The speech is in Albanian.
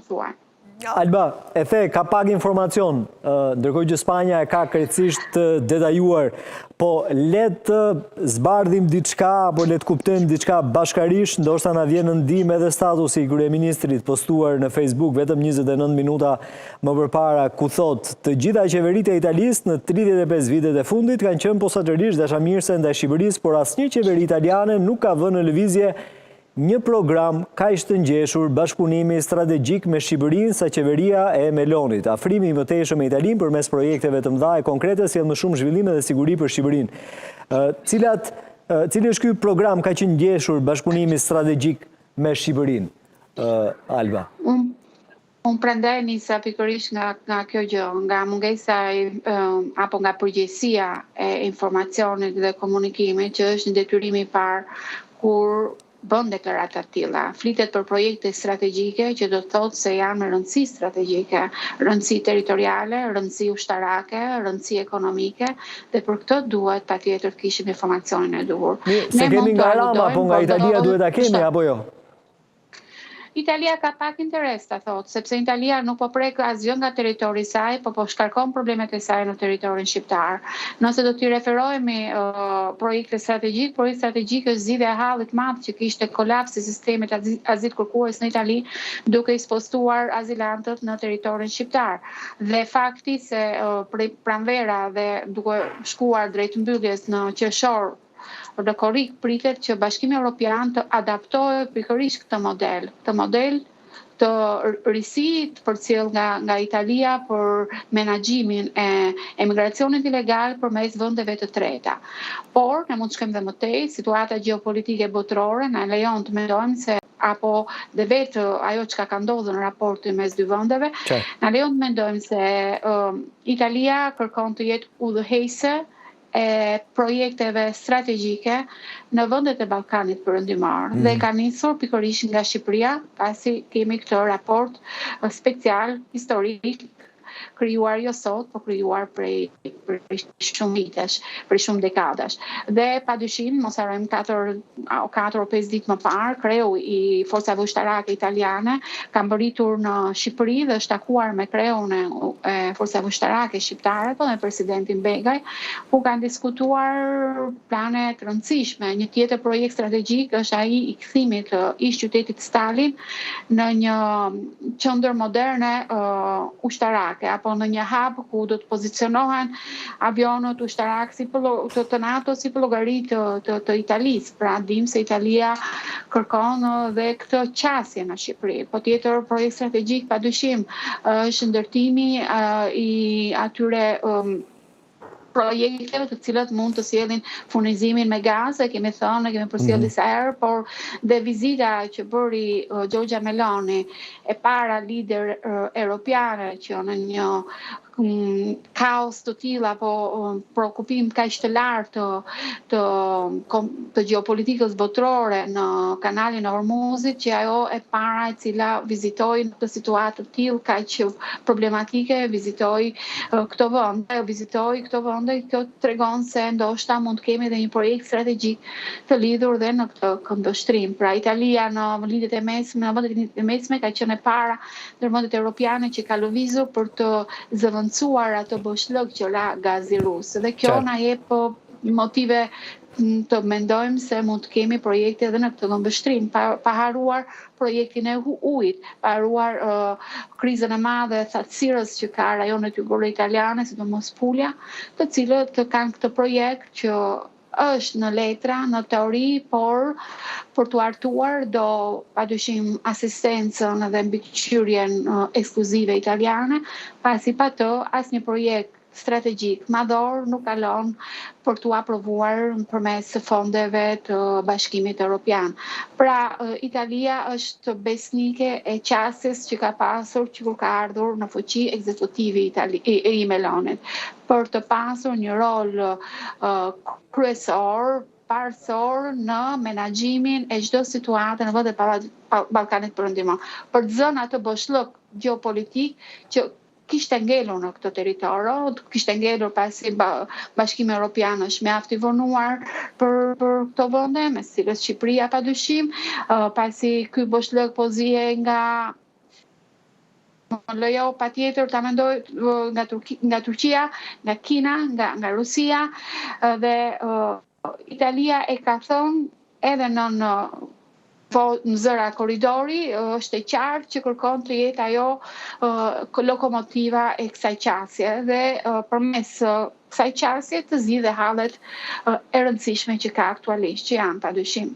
Më thuaj. Alba, e the, ka pak informacion, ndërkohë që Spanja e ka krejtësisht të detajuar, po le të zbardhim diçka apo le të kuptojmë diçka bashkarisht, ndoshta na vjen në ndihmë edhe statusi i kryeministrit postuar në Facebook vetëm 29 minuta më përpara, ku thotë, të gjitha qeveritë e Italisë në 35 vitet e fundit kanë qenë posaçërisht dashamirëse ndaj Shqipërisë, por asnjë qeveri italiane nuk ka vënë në lëvizje Një program kaq të ngjeshur bashkëpunimi strategjik me Shqipërinë sa qeveria e Melonit. Afrimi i mëtejshëm me Italinë përmes projekteve të mëdha e konkrete sjell më shumë zhvillim edhe siguri për Shqipërinë. Cilat, cili është ky program kaq i ngjeshur bashkëpunimi strategjik me Shqipërinë? Alba. Unë Unë prandaj nisa pikërisht nga nga kjo gjë, nga mungesa e apo nga përgjegjësia e informacionit dhe komunikimit që është një detyrim i parë kur bën deklarata të tilla. Flitet për projekte strategjike që do të thotë se janë me rëndësi strategjike, rëndësi territoriale, rëndësi ushtarake, rëndësi ekonomike dhe për këtë duhet patjetër të kishim informacionin e duhur. Mirë, s'e kemi nga Rama, po nga Italia duhet ta kemi apo jo? Italia ka pak interes ta thotë, sepse Italia nuk po prek asgjë nga territori i saj, po po shkarkon problemet e saj në territorin shqiptar. Nëse do t'i referohemi uh, projektit strategjik, projekti strategjik është zgjidhja e hallit të madh që kishte kolapsi i sistemit azilkërkues në Itali, duke i spostuar azilantët në territorin shqiptar. Dhe fakti se uh, prej pranvera dhe duke shkuar drejt mbylljes në qershor Në korrik pritet që Bashkimi Europian të adaptojë pikërisht këtë model, këtë model të risi të përcjellë nga nga Italia për menaxhimin e emigracionit ilegal përmes vendeve të treta. Por ne mund të shkojmë dhe më tej, situata gjeopolitike botërore na lejon të mendojmë se apo dhe vetë ajo çka ka ndodhur në raportin mes dy vendeve, na lejon të mendojmë se uh, Italia kërkon të jetë udhëheqëse e projekteve strategjike në vendet e Ballkanit Perëndimor mm. dhe ka nisur pikërisht nga Shqipëria, pasi kemi këtë raport special historik krijuar jo sot, po krijuar prej prej shumë vitesh, prej shumë dekadash. Dhe pa dyshim, mos harrojmë 4 4 o 5 ditë më parë, kreu i forcave ushtarake italiane ka mbërritur në Shqipëri dhe është takuar me kreun e, e forcave ushtarake shqiptare, po me presidentin Begaj, ku kanë diskutuar plane të rëndësishme. Një tjetër projekt strategjik është ai i kthimit të ish qytetit Stalin në një qendër moderne uh, ushtarake apo në një hub ku do të pozicionohen avionët ushtarakë si për të, të NATO si për llogari të, të, të Italisë. Pra dimë se Italia kërkon dhe këtë qasje në Shqipëri. Po tjetër projekt strategjik pa dyshim është ndërtimi i atyre um, projekteve të cilat mund të sjellin furnizimin me gaz, e kemi thënë, e kemi përcjellë mm -hmm. disa herë, por dhe vizita që bëri uh, Giorgia Meloni, e para lider uh, europiane që në një kaos të tillë apo preokupim kaq të lartë të të të gjeopolitikës botërore në kanalin e Hormuzit që ajo e para e cila vizitoi në këtë situatë të tillë kaq problematike vizitoi këto vende, vizitoi këto vende, kjo tregon se ndoshta mund të kemi edhe një projekt strategjik të lidhur dhe në këtë këndvështrim. Pra Italia në Lindjen e Mesme, në vendet e mesme ka qenë e para ndër vendet europiane që ka lëvizur për të zëvendësuar atë boshllëk që la gazi rus. Dhe kjo na jep po, motive të mendojmë se mund të kemi projekte edhe në këtë këndvështrim, pa, pa harruar projektin e ujit, pa harruar uh, krizën e madhe thatësirës që ka rajonet jugore italiane, sidomos Puglia, të cilët kanë këtë projekt që Është në letra, në teori, por për t'u hartuar do padyshim asistencën dhe mbikëqyrjen ekskluzive italiane, pasi pa të asnjë projekt strategjik madhor nuk kalon për t'u aprovuar përmes fondeve të Bashkimit Europian. Pra, Italia është besnike e qasjes që ka pasur që kur ka ardhur në fuqi ekzekutivi Itali, i, i Melonit. për të pasur një rol kryesor, parësor në menaxhimin e çdo situate në vendet e Ballkanit Perëndimor, për të zënë atë boshllëk gjeopolitik që kishte ngelur në këtë territor, kishte ngelur pasi Bashkimi Europian është mjaft i vonuar për për këto vende, mes cilës Shqipëria padyshim, pasi ky boshllëk po zihej nga. Më lejo patjetër ta mendoj nga Turqi, nga Turqia, nga Kina, nga nga Rusia dhe Italia e ka thënë edhe në në po në zëra korridori është e qartë që kërkon të jetë ajo lokomotiva e kësaj qasje dhe përmes kësaj qasje të zgjidhë hallet e rëndësishme që ka aktualisht, që janë padyshim.